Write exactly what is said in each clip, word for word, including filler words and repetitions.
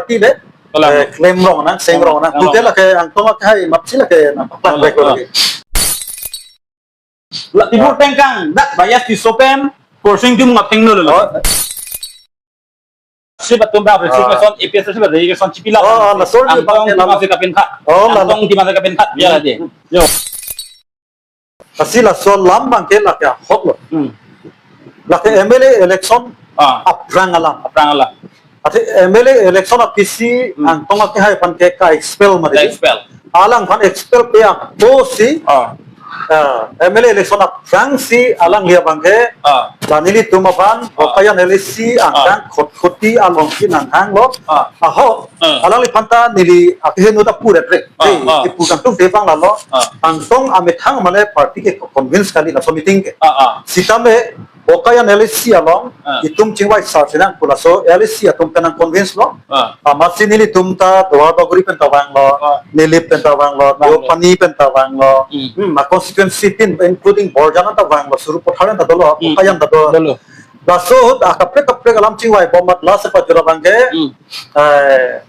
Ti le, Kalang. Eh, klem rong nang, seng rong nang. Kalang. Pute lake angtong akehai amatsi lake nangpaklang. Kalang. Baik lagi. La Timur Tengkang, dak Bayas Tisso pen, Khorsing Timung athengno lo. Oh. Sip atum ba, ah, resignation, A P H L C ba, resignation chipila. Oh, la sorry, angtong bang, ti masih kapin khat. Oh, la, la. Angtong ti masih kapin khat, ya, hmm, aja. Yo. Lasi laso alam abangke lake ahok lo. Hmm. Lake M L A election, ah, aphrang alam. Aphrang alam. Athe M L A election aphi si, hmm, angtong akehai aphan ke ka-expel mari. Ka-expel. Alangphan expel pe apotsi, ah, ah, M L A election aphrangsi alangli abangke, ah, la nelitum aphan, ah, Bokajan L A C, ah, angkang Khatkhati alongsi nanghanglo. Ah. Ahok, ah, alangliphan ta neli akeheno ta puret re. Ah, re, ah. Ipu kangtung te bang lalo. Ah. Angtong amethang mane party ke convince kali laso meeting ke. Ah, ah. Sitame Bokajan L A C along, ah, itum chingvai sar sinang pu laso L A C atum pen nang convince lo. Ah. Amatsi nelitum ta Duar Bagori pen ta vanglo, ah, Nilip pen ta vanglo, vanglo. Deopani pen ta vanglo. Hmm. Hmm, ma constituency tin including Borjan ta vanglo, Sarupathar ta dolo, hmm, Bokajan ta dolo. Dolo. Laso ahut akaprek kaprek alam chingvai bom amat lasi pajura abangke. Hmm. Eh,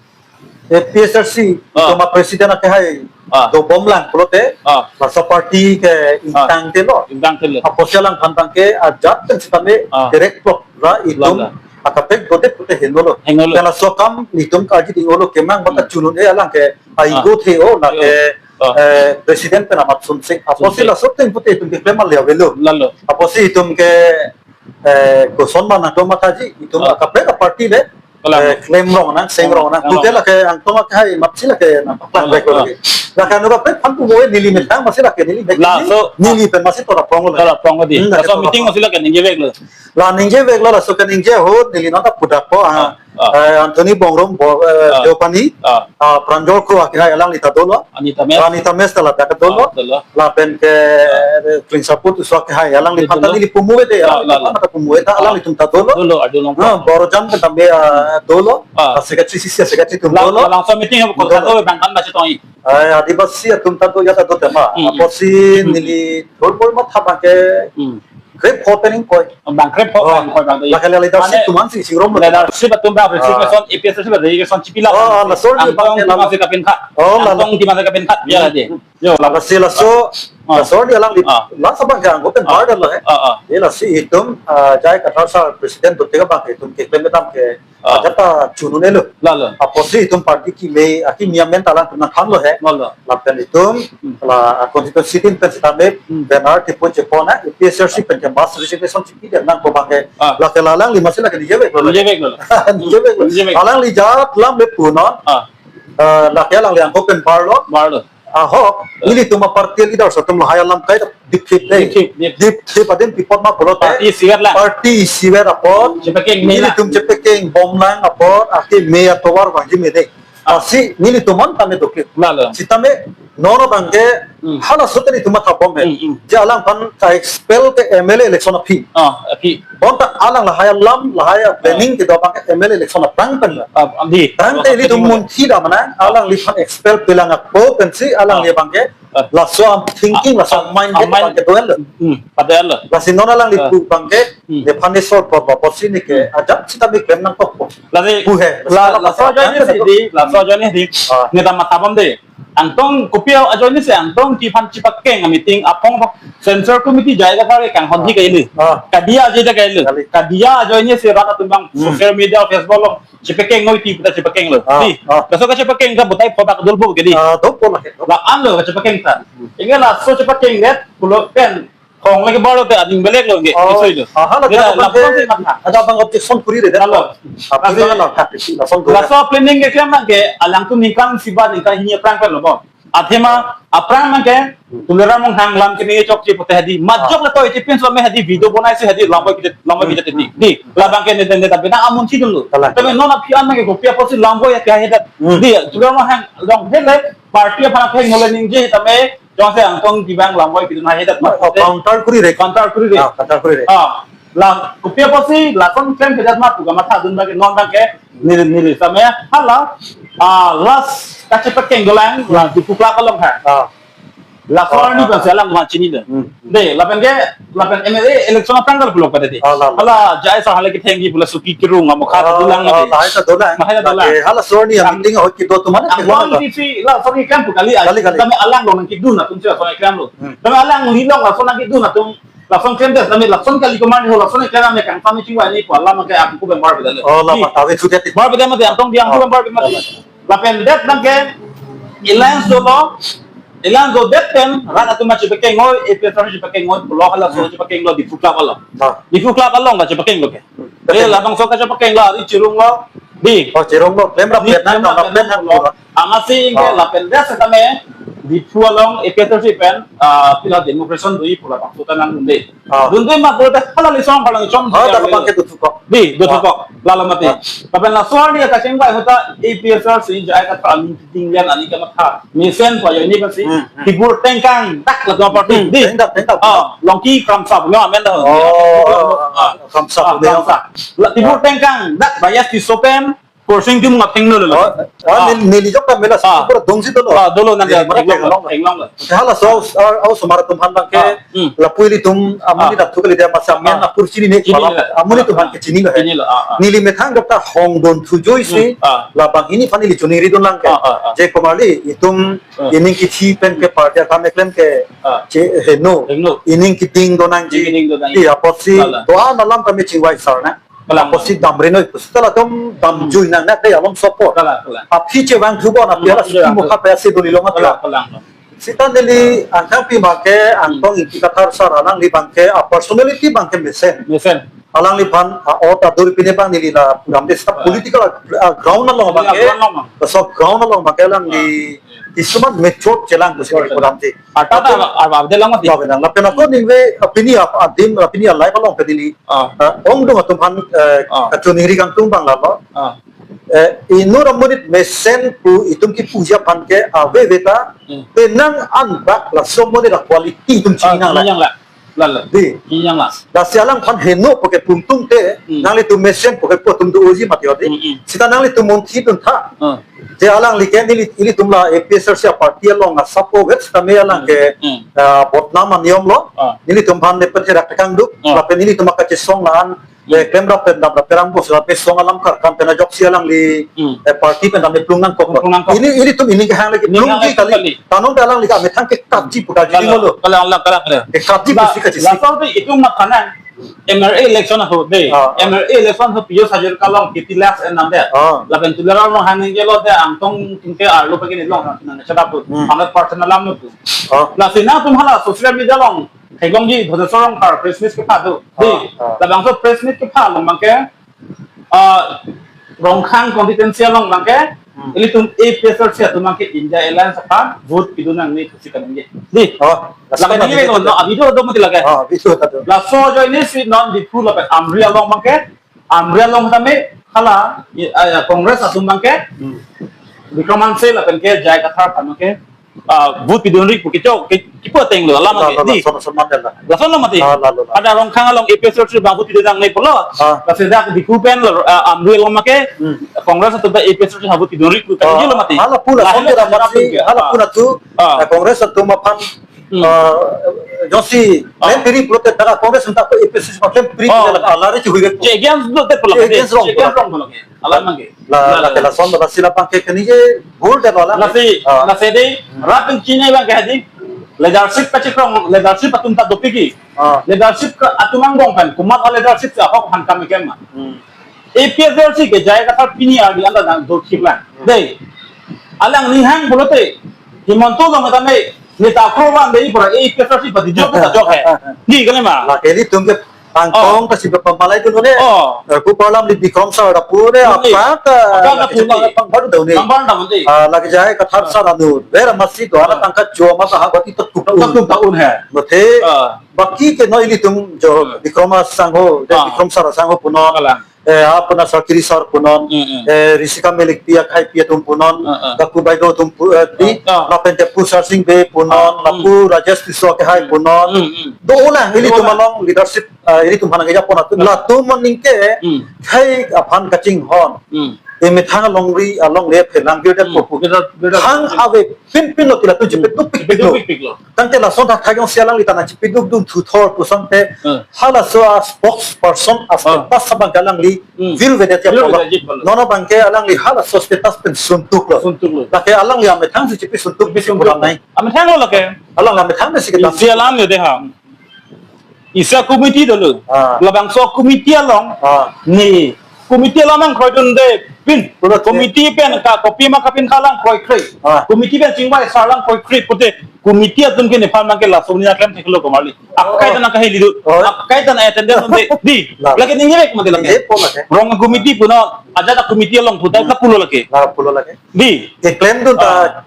A P H L C, ah, itum a-president akehai, ah, dobom lang pulote, ah, laso party ke, ah, ingtangte lo. Ingtangte lo. Apotsi alangphan abangke ajat pen sitame, ah, direct plot ra itum, la, la, akaprek dode pute heno lo. Heno lo. Laso akam itum karju ding-olo kemang bata, hmm, chunun e alang ke, ah, aigo the-o lake, yo, ah, eh, president pen amat sunse. Apotsi, sunse, laso ateng pute itum ke klem le avelo. Lalo. Apotsi itum ke, eh, koson mana do mathaji, itum, ah, akaprek aparty le, Kalang. Eh, klem rong nang, seng rong nang. Kalang. Pute lake angtong akehai amatsi lake nangpaklang. Kalang. Baik lagi. Lake anu kaprek aphan pu mo neli methang amatsi lake neli bek. Laso, neli pen amatsi tora prong lo. Tora prong lo di. Hmm, laso meeting amatsi lake ningje vek lo. La ningje vek lo, laso keningje ahut neli nonta pudak po, ah. Ah, ah. Eh, Anthony Bongrung bo, eh, ah, Deopani. Ah. Ah, Pranjal Kro akehai alangli ta dolo. Anita Mes. Anita Mes ta ladak dolo. Ah, dolo. Lapen ke, ah, eh, Klingsapu Tisso akehai alangliphan ta, dolo, neli pu mo vede, la, la, alangliphan ta pu mo vede, ah, alanglitum ta dolo. Dolo, ah, dolo. Ah, Borjan pen tame, ah, dolo. Ah. Ah, secretary, C C secretary atum, la, dolo. La, laso meeting ha, dolo, Kolkata bang kan masih tong i. Eh, Adivasi atum ta do ya ta do tema. Hmm, hmm. Apotsi, hmm, neli thol pol matha abangke. Hmm. Krep hot pen ingkoi. Bang krep hot, oh, pen ingkoi bang do. Lake leadership, mane, atum ansi singrum lo. Leadership atum ba, ah, resignation, A P H L C ba, resignation chipila. Oh, la sorry, angtong, bang, ti masih kapin khat. Oh, la, la. Angtong ti masih kapin khat, ya, hmm, aja. Yo. Lasi laso, ah, laso di alangli, ah, laso abangke angko pen, ah, bar dolo he. Ah, ah. Ye lasi itum, ah, J I Kathar sir president do te abangke itum keklem dam ke, ah, ajat ta chunun-e lo. Lalo. Apotsi itum party keme, akeme amen ta alangtum nangthanlo he. Lalo. Lapen itum, hmm, la, ah, constituency tin pen sitame, hmm, banner tipon chepon, A P H L C pen ke mass resignation chipi dam nangpo abangke. Ah. Lake la alangli amatsi lake ningje vek lo. Ningje vek lo. Ningje vek lo. Ningje vek. Alangli ajat alam le punon. Ah. Ah, lake alangli angko pen bar lo. Bar lo. Ahok, eh, nelitum aparty leaders atum lahai alam kai dipthip dei. Dipthip, dip. Dipthip adim pi apot ma pulote. Party isivet lang. Party isivet apot. Chepekeng me lang. Nelitum chepekeng bom lang apot, akeme atovar vangji me dei. Ah. Lasi nelitum an tame dokit. Lalo. Sitame non abangke, hmm, halaso te nelitum matha bom he. Hmm, hmm. Je alangphan ka-expel ke M L A election aphi. Ah, aphi. Bonta alang lahai alam, lahai, ah, planning kedo abangke M L A election aphrang pen lo. Ah, di. Tangte, ah, nelitum planning munthi dam nang, ah, alangliphan expel pelang ako pensi alangli, ah, abangke, ah, laso a-thinking, ah, laso a-mind, ah, ke mind abangke do-an lo. Hmm, pada lo. Lasi non alangli, ah, pu abangke, hmm, nephan ne sol pro apotsi neke, hmm, ajat sitame klem nangkokpo. Lasi, pu he. La, lasi laso ajoine si di, laso ajoine si di. Ah. Neta matha bom dei. Angtong kopi ajoine si angtong ti aphan chepekeng a-meeting apong apong central committee J I Kathar ke kanghon, ah, hi kaili. Ah. Kadiya ajoine kaili. Kali. Kadiya ajoine si rat atum abang, hmm, social media, Facebook along chepekeng noi ti puta chepekeng lo. Ah, di. Ah. Laso kachepekeng ta butai phodak dul bu ke di. Ah, do po la ke, do. La-an lo kachepekeng ta. Hmm. Inge laso chepekeng det pulo pen. Kong lagi baru te aning belek lo ke, oh, isoi lo. Aha, la. Dia, dia, la, abang, abang, abang objection kuri dei, dia. Halo. Apa, lasi, apa, apa, apa, langsung dulu. Laso planning keklem abangke, alangtum ningkan isi ba ningkan hini aphrang pen lo bo. Athema, aphrang abangke, hmm, Tuliram Ronghang alam keme chokche pute hedi. Ah. Majok le toi chipin so me hedi video bonai si hedi, lamboi kita, lamboi kita titi. Hmm. Di, labangke ne, ne, ne, tapi na amunthi dunlo. Kalang. Tapi non aphi an abangke kopi apotsi lamboi ya kya hedat. Hmm. Di, Tuliram Ronghang, dong hele, party aphan atheng nole ningje tame, jongsi angtong kibang lamboi pidun hai hedat ma. Oh, counter kuri re. Counter kuri re. Ah, counter kuri re. Ah, la, kopi apotsi, lason klem kedat ma, pu kamatha dun abangke, non abangke, niri, niri, samya, hala, ah, last, kachepekeng dolang, la, Diphu Club along ha. Ah. Laso arni, ah, pensi alang ma chinilo. Hmm. Dei, lapen ke, lapen M L A election aphrang kal pulo pada dei. Ah, la, la. Hala J I sir hala kethengji pu la Suki Kirung amokha, ah, dolang, ah, dei. Lahai ta dolang. Lahai ta dolang. Lake halaso arni, am, meeting ahut kedo atum mane, am, kedo Guwahati ta. Si laso arni klempo kali, kali, kali. Tame alang along nangkedun atum si laso arni klemlo. Hmm. Tame alang along laso nangkedun atum, lason klemdet, tame lason kali komat ho, lason klem ame kangtam chingvai nangji pu alam ke aku bembar beda le. Oh, la, di. Mata ave sudah ti. Bar beda mati, Angtong Diang, oh, bembar beda mati. La, la. Lapen det abang ke alliance dolo, alliance dodet pen rat atum ma chepakenglo, A P H L C chepakenglo, pulo halaso, hmm, chepakenglo Diphu Club along. Ah. Diphu Club along ma chepakenglo ke. Hmm. Eh, labangso kachepakenglo, ari chirunglo. Di. Oh, chirunglo. Klem rap, di, pen nang, klem rap, rap, pen nang, nang, pulo. Amatsi ingke, ah, lapen det setame Diphu along A P H L C pen, ah, pila demonstration doji pu labangso ta nangdunde. Ah. Dunde ma pulote hala lisong phalang chom. Ah, dak abang ke dothukok. Di, dothukok. Ah. Lalo mati. Ah. Lapen laso arni kachingvai ahut ta A P H L C J I Kathar aning keding lian aning kematha mesen pu ajoine pensi. Hmm, hmm. Tibur tengkang dak latum aparty. Hmm, di. Tengkang, tengkang. Ah, Longki Kramsa pulo amen dah. Oh, ah, ah, Kramsa, ah, pulo. Kramsa. La, tibur, ah, tengkang dak Bias Tisso pen Khorsing Timung athengno lo. Oh, oh, ah, neli, neli jok ta mela, ah, sipura dongsi dolo. Ah, dolo nang. Neli ya, mara theklong lo, theklong lo. Theklong lo. Halaso, ah, ah, osomar atum aphan abang ke, ah, hmm, lapu ilitum amonit, ah, atum kali dia masa men, ah, apor chinine, chini malam, lo. Amonit atum aphan, ah, ke chinilo he. Chinilo, ah, ah. Neli methang dokta hongdun thujoisi, hmm, ah, labang hini aphan neli choningridun lang ke. Ah, ah, ah. Je komarli itum, ah, ining kithi pen ke party akam keklem ke, ah, che heno. Heno. Ining keding donangji. Ining keding donangji. Di apotsi, la, la, doan alam kami chingvai sar na. Kalang. Apotsi damri noi, pusita latum dam, hmm, jui nang nak dei alom sopor. Kalang, kalang. Aphi chevang thubon, aphi, hmm, ala suki, kalang, mukha pe ase doli long, kalang, kalang. Sita neli angkang pi abang ke, hmm, Angtong Ingti Kathar sir alangli abang ke, a personality abang ke mesen. Mesen. Alangliphan, a, ot adur pine abang neli la puram de, sita, ah, political, a, ground along abang ke, ground along abang. Laso ground along abang ke alangli, ah, kisuman method chelang pusi, method chelang, puram de. Ata ta, ah, ah, de lang mati. Lapen, lapen ako ningve, a, pini, a, adim, a, pini a live along pen neli, ah, ah, ongdung atum aphan, eh, ah, kachoningri kangtung abang lalo. Ah. Eh, inut amonit mesen pu itum kipuji aphan ke aveve ta, hmm, penang anbak laso amonit a quality itum, ah, chini nang la. Chini nang la. La, la. Di. Chini nang la. Lasi alangphan heno pu ke pungtung te, hmm, nanglitum mesen pu ke pu atum doji mati odi. Hmm, hmm. Sita nanglitum munthi duntha. Hmm. Je alangli ke neli, ilitum la A P H L C a party along a support sitame alang ke, hmm, ah, bodnam aniyom lo. Ah. Nelitum aphan ne pen therak tekang duk, ah, lapen nelitum akachesong la-an, hmm, eh, klem rap pen dam rap perang bos lapen song alam kar kam pen ajoksi alangli, hmm, eh, party pen dam plung nangkok lo. Plung nangkok. Ili, ilitum ining kehang lagi, ining plungji kehang lagi kali. Kali. Tanong te alangli ke amethang ke kapji pu kaji, kalang, dinglo. Kalang, kalang, kalang, kalang. Ke kapji, la, pusi kaji, la, si. Laso te itum matha nang. M L A election ahut dei. Ah, ah. M L A election ahut Piyush Hazarika along K T Last en nang dei. Ah. Lapen Tuliram Ronghang ningje lo dei, Angtong Ingti arlo pagi ni long nang chadap tu. Hmm. Hundred percent alam lo tu. Ah. Lasi nangtum hala social media along theklongji, Bhojeshwar Rongphar press meet kepha do. Dei. Ah, ah. Labangso press meet kepha along abang ke, ah, Rongkhang constituency along abang ke, hmm, ilitum A P H L C atum abang ke India Alliance aphan vote pidun nangne pusi kaningje. Dei. Oh, laso lapen kaningje, neli lo, no, a video do mati lake. Oh, video ta do. Laso ajoine si non Diphu lapen Amri along abang ke, Amri along tame hala, i, ah, ya, Congress atum abang ke, hmm, Bikram Hanse lapen ke J I Kathar aphan abang ke, ah, vote pidunri pu kecho, ke, kipu ateng lo, alam, la, ke, la, la, dei. Lason, lason mati la. Lason lo mati. Ah, la, la, la. Ada Rongkhang along A P H L C abang vote pidun nangne pulo. Ah. Lapen dak Diphu pen, ah, Amri along abang ke, hmm, Congress atum ta A P H L C vote pidunri pu, ah, kaningje lo mati. Hala pu la, la, sonde la, la, mati, la, hala pu la tu, ah, eh, Congress atum aphan, hmm, ah, josi, ah, men piri pulote dak Congress atum ta A P H L C aphan men piri, oh, pulote la, ala re chihui ke. Che against lo te pulo. Che against, che against wrong, wrong pulo. Alam abang ke. La, la, la, ke lason, lasi labang ke kaningje bur de lo la. Lasi, ah, lasi dei, hmm, rat pen chini abang ke hadi. Leadership kachikrong, leadership atum ta dopik ke. Ah. Leadership ke atum angbong pen, komat a leadership si ahok aphan kam keklem ma. Hmm. A P H L C ke J I Kathar pini arni anta nang dothip lang. Hmm. Dei. Alangli hang pulote, Himanta along tame, neta program dei pura A P H L C pati jok ta jok he. Dei kali ma. La ke ilitum ke Angtong, oh, ta si pamalai tu nune. Oh. Eh, pu parlam di Bikram sir ta pu ne, hmm, apa ka, apa ka lagi pu ne, pang baru daun ne. Pang baru daun ne. Ah, lagi J I Kathar, ah, sir anu, vera masi do, ala, ah, tangka jo masa ha bati ta tup ta un. Ta tup ta un he. Mate, ah, baki ke no ilitum jo, hmm, Bikram sangho, de, ah, Bikram sir sangho punon. Kalang. Eh, apuna Sakiri sir punon. Hmm, hmm. Eh, Risika Melekpi akhai pi atum punon. Ah, ah. Daku Baideo atum pu, eh, dei, ah, ah, lapen te pu Sarsing Bey punon, ah, lapu, hmm, Rajesh Tisso akhai, hmm, punon. Hmm, hmm. Do ulang, ilitum, do ulang, along leadership, eh, ilitum aphan nangkejapon atum. Ah. Latum aning ke, hmm, khei aphan kachinghon. Hmm. emethang alongri alongle apherang birdet Hmm, popu. Birdet, birdet. Thang ave pinpin lo tila tu Hmm, chipiduk pikpik lo. Chipiduk pikpik lo. Tangte lason thakthak jongsi alangli ta nangchipiduk dun thuthor pu asonte Hmm. halaso a spokesperson a Hmm. status abang ke alangli Hmm. virvedetji Virvedetji apotlo. Apotlo. Non abang ke alangli halaso status pen suntuk lo. Suntuk lo. Lake alangli amethang si chipisuntuk Chipisuntuk. Pulang nai. Amethang lo lake. Alangli amethang si kita. Isi alam yo de ha. Isi committee dolo. Ah. Labangso committee along. Ah. Ne committee along nangkroidunde pin. Pulo te. Committee pen ka kopima kapin kalang kroikre. Ah. Committee pen chingvai sar lang kroikre pute committee atum ke nephan abang ke laso ni naklem theklo komarli. Oh. Akai ta nangkaheli do. Oh. Akai ta na attendance de. Di. La. Lake ningjevek mati lake. Ningjepo lake. Rong committee puno ajat committee along putai Hmm. ta pulo lake. La pulo lake. Di. Keklem dun ta Ah.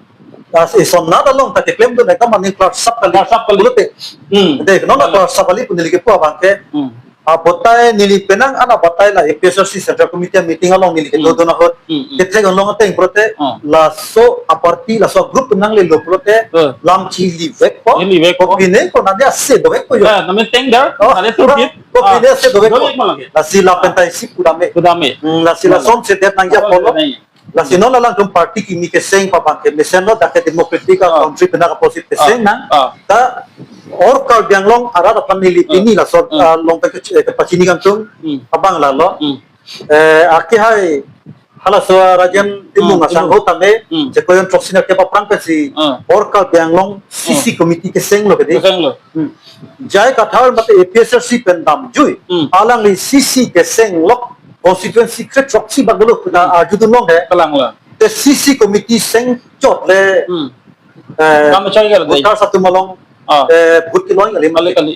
As ison nat along ta keklem dun ekdom aning klarsap kali. Klarsap kali. Pulote. Hmm. De, non Kali. Klarsap kali pu neli kepu abang ke. Hmm. Abotai neli penang an abotai la A P H L C Central Committee meeting along neli kedo Hmm. dun ahut. Hmm, hmm. Kethek along ateng pulote Hmm. laso aparty laso group nanglelo pulote Hmm. lam chilivekpo. Chilivekpo. Kopine ko nangli ase dovekpo yo. Ah, nami teng der, Oh, nami pura, turkit. Kopine Ah, ase dovekpo. Dovekpo lagi. Lasi lapen Ah. ta isi pudame. Pudame. Hmm, lasi Pudame. Lason sedet nangji Lason apotlo. sedet nangji. Lasi non alangtum party kimi keseng pa abang ke mesenlo dak ke democratic a Ah. country penang apotsi Ah. keseng nang. Ah. Ta or Karbi Anglong arat aphan neli Ah. pini laso Ah. ah, along pen ke, eh, kepachini kangtung Hmm. abang lalo. Hmm. Eh, akehai halaso Rajen Timung Hmm, asang Timung. ho tame Hmm. chekoyon throksi nerkep aphrang pensi Ah. or Karbi Anglong C C Ah. committee kesenglo kedi. Kesenglo. Hmm. J I Kathar mate A P H L C pen damjui. Hmm. Alangli C C keseng lok constituency kre throksi bak dolo puta Hmm. arjudun longhe. Kalang la. Te C C committee seng chot le, Hmm. eh, Kam choi kar dei. Voters atum along, Ah. eh, vote kelong kali Kali mate. kali.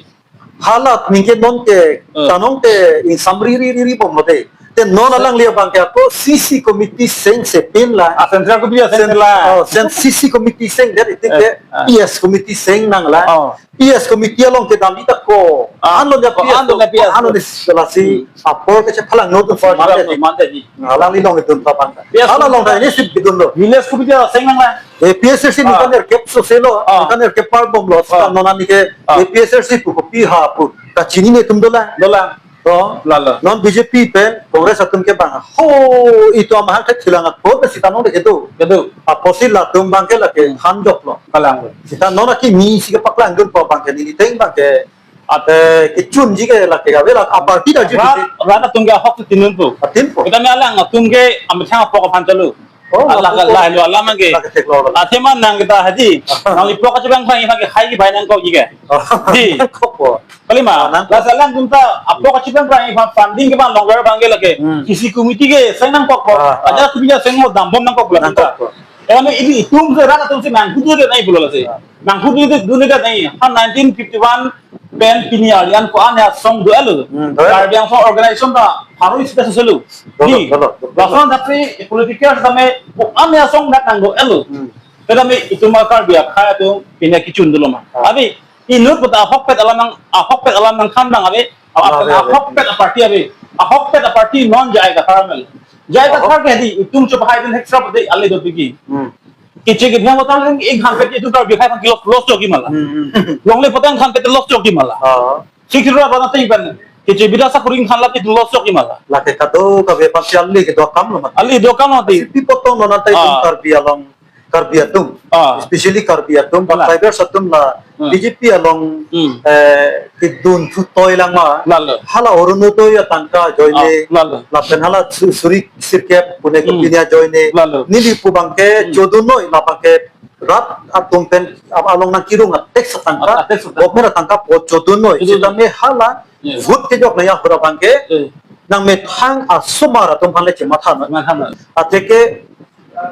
Hala ningke non ke Hmm. tanong te ingsam ri ri ri ri bom mate. Te non alangli abang ke ako C C committee seng sepin la. Ah, Central Committee seng Sen-, la. oh, sen C C committee seng der itik Eh, ke ah. P S committee seng nang la. Oh. P S committee along kedam ita ko. Ah. Anlo ya Oh, P S anlo ko. ya P S Anlo ko. ni lasi Hmm. apor ke chephalang no tu for Manda manda ji. Manda ji. Alangli long itu ta abang. P S Hala long ta ini sip gitu lo. Village committee seng nang la. Eh, P S C Ah. ningkan nerkep soselo, Ah. ningkan nerkep par bomlo, Ah. non ani ke, Ah. eh, P S C pu, pu, pi ha pu, kachini netum dolang. Dolang. To, Lalo. non B J P pen, Congress atum ke bang, ho, itu amahang ke chilang akot, sita non de kedo. Kedo. Apotsi latum abang ke lake, Hmm. than joklo. Kalang. Sita non aki mi si ke paklang dun po abang ke, neli teng abang ke, Ate kechunji ke lake kave la aparty ta ji Rat, rat atum ke ahok tu tinun pu. Atin po. Kita me alang atum ke amethang apok aphan chalo. Oh, Alang apok. Lahelo alam ke. Lake theklo. Athema nang kita hadi. Nang ipok kachibang khang iphan ke hai kevai nangkok ji ke. Oh, Di. nangkok po. Kalima. Ah, nangkok. Lasi alang atum ta apok kachibang khang iphan funding ke abang longer abang ke lake. Hmm. C C committee keseng nangkok po. Ah, ah. Aja committee seng mo dambom nangkok po la atum ta. Nangkok po. Ela me ili itum ke rat atum si nanghudu de nai pulo lasi. Ah. Nanghudu de dun de nai. Ha nineteen fifty-one pen pini arjan ko-an asong do-etlo. Hmm, do-etlo. Karbi Anglong organization ta pharo isi ta soselo. Dolo, Di, dolo, dolo. Lason thakthak political tame ko-an asong dak nang do-etlo. Hmm. Tame itum Karbi akhai atum pini kechun dolo ma. Ah. Abi inut puta ahokpet alam nang, ahokpet alam nangthan abang abi, Ah, abi, abi. ahokpet aparty abi. Ahokpet aparty non J I Kathar mel. J I Ah. Kathar ke di itum chupahai dun hek srap de ale do pigi. Hmm. Keche kephi amo tang ingkhan pet itum Karbi akhai aphan ke loss, loss chokji ma la. Hmm, hmm. Longle potang khan pet loss chokji ma la. Ah. Sixty two abang ateng pen keche bida sakuri ingkhan la itum loss chokji ma la. Lake kado kave aphan si ale kedo akam lo mati. Ale do akam lo mati. Si pi apot tong non anta itum Ah. Karbi along, Karbi atum. Ah. Especially Karbi atum, Kalang. Tribals atum la Hmm. B J P along, Hmm. eh, kedun thutoi lang ma. Lalo. Hala Orunodoi atangka ajoine. Ah, lalo. Lapen hala su-, suri sirkep pune Hmm. kopine ajoine. Lalo. Neli pu abang ke Hmm. chodun noi la abang ke rat atum pen ap-, along nangkerung a-tax atangka. A-, a-tax atangka. Government atangka po chodun noi. Chodun noi. Sitame hala Yes. vote kejok nangji ahut abang ke Eh. nangmethang asomar atum aphan le chematha noi. Chematha noi. Atheke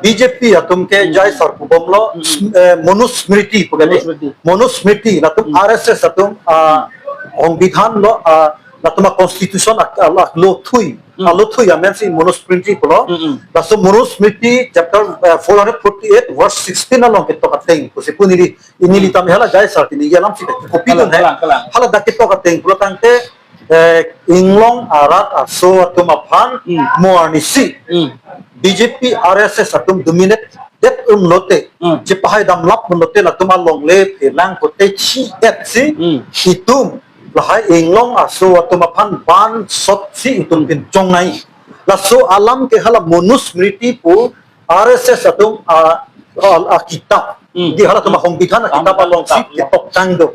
B J P atum ke Hmm. J I sar pu bomlo, Hmm. sm-, eh, Manusmriti pu kali. Manusmriti. Manusmriti, latum Hmm. R S S atum, ah, Hmm. songbidhan lo, ah, latum a-constitution ak-, ah, lo thui. Hmm. Ah, lo thui amen si Manusmriti pulo. Hmm, hmm. Laso Manusmriti chapter, eh, four hundred forty-eight verse sixteen along ketok ateng. Pusi pu neli, ini Hmm. li tame hala J I sar kini alam si kopi Kalang, dun hai. kalang, kalang. Hala dak ketok ateng pulo tangte, eh, inglong arat aso atum aphan Hmm. mo arnisi Hmm. B J P R S S atum dominate det un lote, Hmm. chepahai damlap un lote latum alongle phelang kote chi-et si Hmm. itum lahai inglong aso atum aphan ban sot si itum Hmm. pinchong nai. Laso alam ke hala Manusmriti pu R S S atum a, a, a kitab. Hmm. Di halatum a Hongbidhan a kitab alongsi ketok tang do.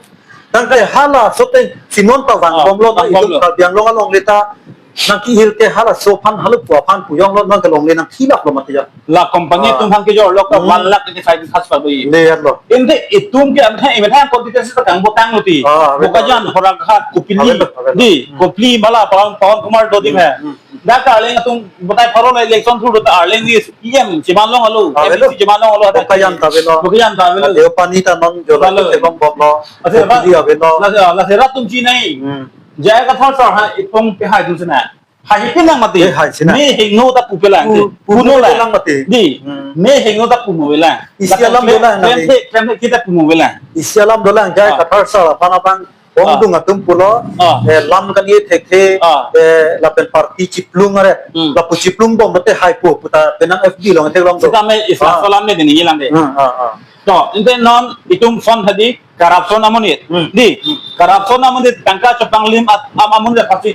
Tangte hala sote si non ta vang, ah, bomlo na, vang itum bomlo. Karbi Anglong alongle ta nangkehir ke halaso aphan, halapu aphan pu jonglo, nangkelongle nangthilaplo mati ya. La company, ah, atum aphan kejor lok ta, hmm, one lakh twenty-five thousand do. Ler lo. Ante itum ke amtha, amtha constituency ta kang botang luti. Ah, avel lo. Bokajan, Howraghat, Kopili. Avel lo, avel lo. Di, hmm, Kopili mala Pawan, Pawan Kumar Dodim, hmm, hai. Hmm. Dak Arleng atum batai pharo la election through ta Arleng di E M cheman long alo, ah, M A C cheman long alo, hadak Bokajan ta avelo. Bokajan ta avelo. Deopani ta non jola, avelo, te bom bom lo. Ase, Kopili avelo. Lasi, lasi rat atum chinei. Hmm. J I Kathar sir ha ipong pe hai dun sina. Hai ipin lang mati. Eh, hai sina. Me hingno ta pupe lang. Pu-, pu-, puno pupe lang mati. Di. Hmm. Me hingno ta puno lang. Isi alam dolang, klem nani. The, klem the kita puno lang. Isi alam dolang, J I, ah, Kathar sir aphan abang, ah, ongdung atum pulo, ah, eh, lam kani thekthe, ah, eh, lapen party chiplung are, hmm, lapu chiplung bom lote hai pu, puta penang F B along theklong do. Sitame isi, ah, alam ne dini hilang de. Hmm, ah, ah. To, ante non itum son tadi corruption amonit. Hmm. Di, hmm, corruption amonit tangka chepanglim at-, am amonit pasti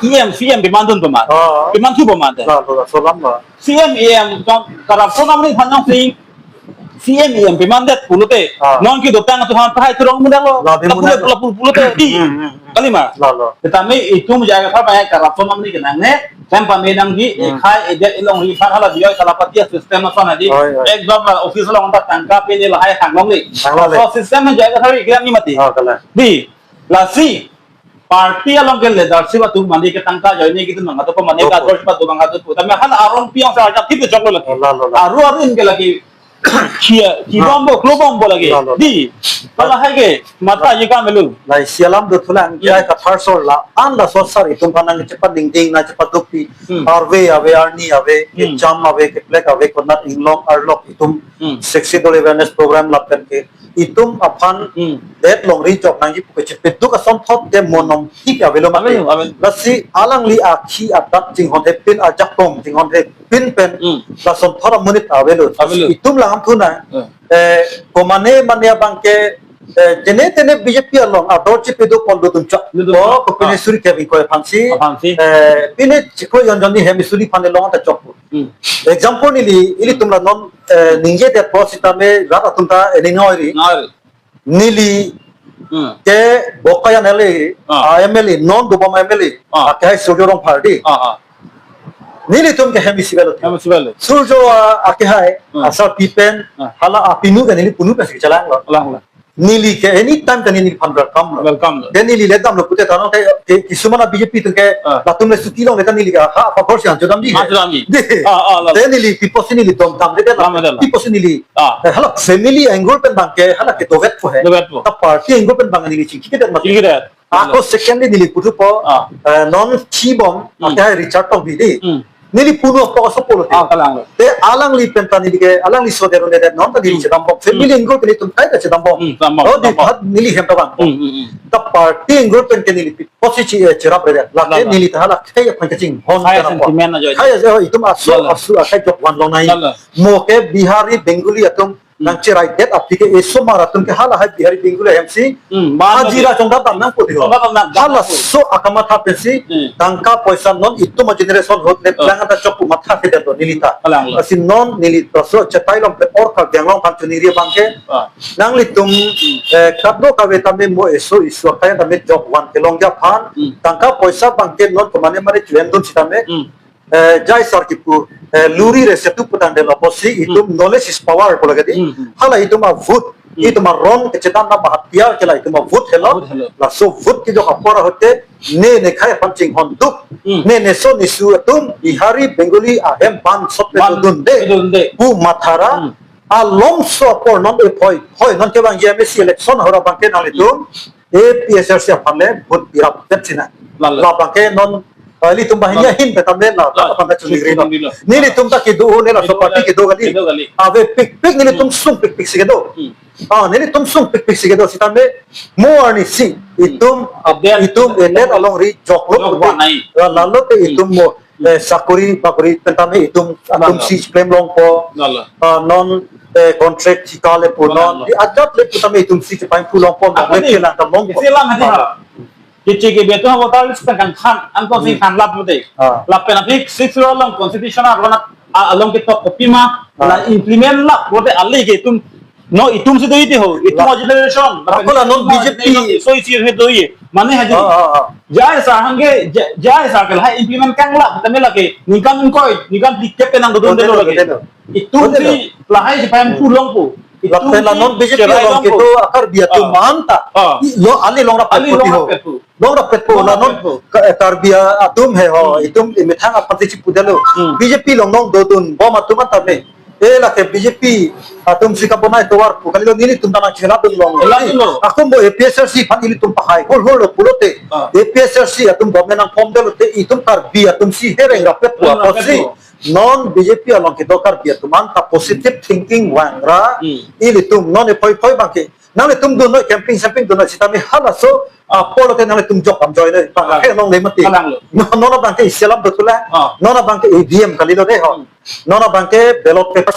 E M, C M pemandun peman. Ah. Pemanthu peman de. La, la, la, so alam la. C M, E M, tong corruption amonit phanong sing. C M, E M pemandet pulote. Ah. Non kedotang atum aphan pahai turong mudak lo. La, di lapu mudak lo. Lapu pulote. Di. Hmm, hmm, hmm. Kalima. La, la. Tetapi itum J I Kathar abang corruption amonit kenangne. Klem pame nangji, hmm, ekhai edet elongri aphan hala Joy Talapati a-system ason adi. Oi, oi. Ek dom la office along ta tangka pine lahai hanglongle. Hanglongle. So system J I Kathar kelang ni mati. Ah, kalang. Di, lasi party along ke leadership atum mane ke tangka joine gitu mangatu ko mane, opo, ka dor pa do mangatu ko. Tame hal arong piang sa ajak thip choklo lagi. La, la, la. Aru aru in ke lagi kia, ki, ah, bombo, klo bombo lagi. La, la, la. Di, hala hai ke, matha, ah, ye ka melu. La, isi alam dothulang, hmm, J I Kathar sir la, an la sir itum aphan nangchepadingding, nangchepadukpi, hmm, arve ave, arni ave, hmm, kecham ave, keplek ave, konat inglong arlok itum, hmm, sexual awareness program lapen ke itum aphan, hmm, det longri jok nangji pu kechepeduk asonthot ke mo nong thik avelo mati. Avelo, avelo. Lasi alangli akhi adak chinghon hepin, ajakong chinghon hepin pen, hmm, lasonthot amonit avelo. Avelo. Itum lang amthuna, hmm, eh, komane mane abang ke, eh, jene tene B J P along ador chepeduk pon do tumchak. Do tumchak. Oh, ko pine, ah, suri ke bingkoi aphansi. Aphansi. Eh, pine chiklo yon jonni hem suri aphan long ta chok. Hmm. Example neli, ilitum la non, eh, ningje det po sitame rat atum ta ening oi ri. Oi ri. Neli, hmm, ke Bokajan L A, ah, ah, M L A, non dobom M L A, ah, akehai Surjo Rongphar di. Ah, ah. Nelitum ke hem isi avelo. Hem isi avelo. Surjo, ah, akehai, hmm, asar pipen, ah, hala apinu ke neli punu pensi chelanglo. Langlo. Neli ke anytime ta neliphan welcome lo. Welcome lo. Then neli le damlo pute tano ke, ke, kisuman a B J P atum ke, ah, latum le suti longle ta neli ke ha apa bor si ancho damji. Ancho damji. Di. Ah, ah, la, la. Then neli pi apotsi neli dom damle de la. Dam de la. Pi apotsi neli. Ah. Eh, hala family angle pen abang ke, hala ke dovet po he. Dovet po. Ta party angle pen abang neli chingki ke det mati. Chingki det. Ako secondly neli puthu po, ah, eh, non chibom, hmm, akehai Richard Tokbi di. Hmm. Neli punu apok aso pulote. Ah, kalanglo. Te alangli pen ta neli ke, alangli so dero ne det non ta neli, hmm, chedambom. Family, hmm, angle pen itum kai ta chedambom. Hmm, dambom, oh, di dambom. Phat neli hem ta vang. Hmm, hmm, hmm. Ta party angle pen ke neli pi apotsi chi, eh, cherap re det. Lake, la, la, neli ta hala khei aphan kachinghon. Hai, kera po. Sentiment ajoine. Hai, eh, itum aso, la, la, aso akhai jok vanlongnei. La, la. Mo ke Bihari, Bengali atum, hmm, nangcheraidet aphi ke esomar atum ke hala hai Bihari Bengali hemsi, hmm, ban hajira chongdam dam nangpo di ho. Chongdam dam nang, dam nangpo. Halaso akamatha pensi, hmm, tangka poisa non itum a-generation ahut ne, oh, lang anta chokpu matha kedet lo neli ta. Kalanglo. Lasi non neli laso chetai long pen or Karbi Anglong aphan choningri abang ke. Ah. Nanglitum, hmm, eh, kadokave tame mo eso isu akai tame jok van kelongji aphan. Hmm. Tangka poisa abang ke non komane mane chuendun sitame. Hmm. Eh, J I sir kipu, eh, luri re setu putang det lo apotsi itum, hmm, knowledge is power pu lake di. Hmm, hmm. Hala itum a-vote, hmm, itum aron kechedam na mahathiyar ke la itum a-vote helo. Vote helo. Laso vote kejok apor ahut te ne nekhai aphan chinghon duk. Hmm. Ne neso nesu atum Bihari Bengali ahem ban sot pe, ban dodunde, dodunde pu mathara. Hmm. Alongso apor non ephoi phoi non kevangji M A C election ahut abang ke nanglitum, hmm, A P H L C aphan le vote pirap det sina. Lalo. La abang ke non, eh, ilitum banghini, lalo, ahin pen tame la, lalo, aphan ta choningri lo. Choningri lo. Nelitum ta kedo, ne laso, kedo party kali, kedo kali. Kedo kali. Ave pikpik nelitum, hmm, sung pikpik si kedo. Hmm. Ah, nelitum sung pikpik si kedo sitame mo arnisi, hmm, itum, adet, itum elet alongri joklo, joklo pute nai. La, lalo te, hmm, itum mo, hmm, eh, sakori bakori pen tame itum, atum, lalo, si klem longpo. Lalo. Ah, non, eh, contract thika le pu, lalo, non. Di ajat le pu tame itum si chepain pu longpo, non le, apani, kelang ta longpo. Isi alam hadi, lalo, ha. Keche kebe atum voter list pen kangkhan, anton si Hmm. khan lap mute. Ah. Lapen aphi Sixth Schedule along constitution along, a, along ketok kopima, Ah. la implement lap mute, ale ke itum, no itum si do ite ho, itum La- agitation, lapen Ako la non itum B J P. agitation, so isi he do ye. Mane haji. Ah, ah, ah. Jai sar hangke, jai, jai sar ke la implement kang lap, tame lake, ningkan ingkoi, ningkan dikit penang dodon Dodon delo delo lake. delo. Itum Dodon si delo. lahai si paham Hmm. pulong po. Itum Lapen la si non B J P cherai along long po. kedo a Karbi atum Ah. anta. Ah. I, lo ali longrap Ali poti ho. longrap poti. Longrap poti la Longrap non poti. Ka-, eh, Karbi atum he ho. Hmm. Itum imethang aphan si pudelo. Hmm. B J P along nong dodun bom atum anta me. Eh, lake B J P atum si kabonai tovar pu kalilo nelitum ta nang cheladun long. Cheladun lo. Akum bo A P H L C aphan ilitum pahai. Hol hol lo pulote. Ah. A P H L C atum government nang form delo te itum Karbi atum si hereng rapet pu Hereng rapet apotsi. pu. Non B J P along kedo Karbi atum anta positive thinking vangra Hmm. ilitum non ephoi phoi bangke nanglitum dun noi camping samping dun noi sitame halaso apor lote nanglitum jok am join noi bang Ah. ke nong le mati. Kalang lo. Non non bangke isi alam betul lah. Ah. Non bangke E V M kalilo de ho. Hmm. Non bangke ballot paper